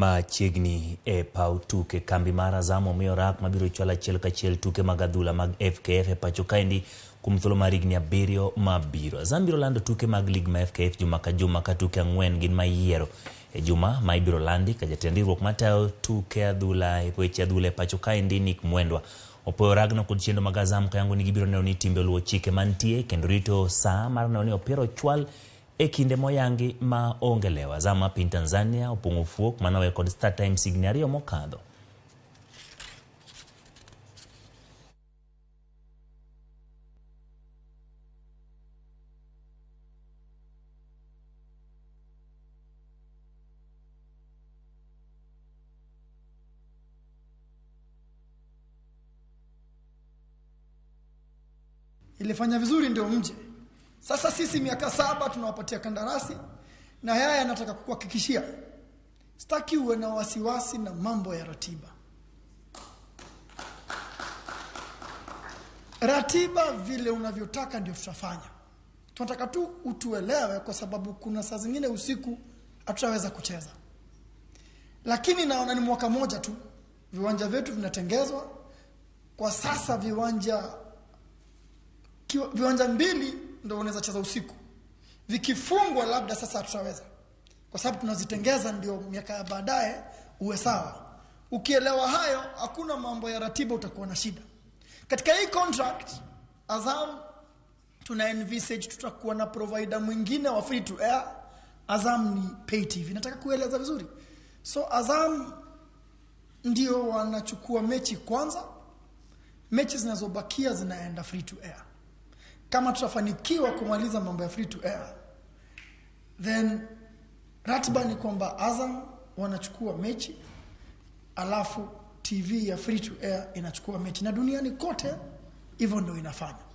Machiegni e paw tuke, kambi mar Azam omiyo rak mabiro chwalo achiel kachiel tuke mag adhula mag FKF e pacho kaendi kuom thuolo mar higni 7 mabiro. Azam biro lando tuke mag lig ma FKF juma ka juma ka tuke 4 gin ma iyiero e juma ma ibiro landi ka jatend riwruok matayo tuke adhula e weche adhula e pacho kaendi Nick Mwendwa opoyo ragno kod chenro mag Azam kayango ni gibiro neno ni timbe oluwo chike mantie kendo rito saa mar neno ni opira ochwal e kinde moyangi ma onge lewo. Azam ma piny Tanzania opong'o fuok manowe kod Star Times higni 2 mokadho. Ilifanya vizuri ndio mje. Sasa sisi miaka 7 tunawapatia kandarasi na haya nataka kukuhakikishia. Sitaki uwe na wasiwasi na mambo ya ratiba. Ratiba vile unavyotaka ndio tutafanya. Tunataka tu utuelewe kwa sababu kuna saa zingine usiku hatutaweza kucheza. Lakini naona ni mwaka moja tu viwanja vyetu vinatengezwa. Kwa sasa viwanja 2 ndio unaweza cheza usiku. Vikifungwa labda sasa hatutaweza. Kwa sababu tunazitengeza ndio miaka ya baadaye uwe sawa. Ukielewa hayo hakuna mambo ya ratiba utakuwa na shida. Katika hii contract Azam tuna envisage tutakuwa na provider mwingine wa free to air. Azam ni pay TV. Nataka kueleza vizuri. So Azam ndio wanachukua mechi kwanza. Mechi zinazobakia zinaenda free to air. Kama tutafanikiwa kumaliza mambo ya free to air, then ratiba ni kwamba Azam wanachukua mechi, alafu TV ya free to air inachukua mechi. Na duniani kote hivyo ndio inafanya.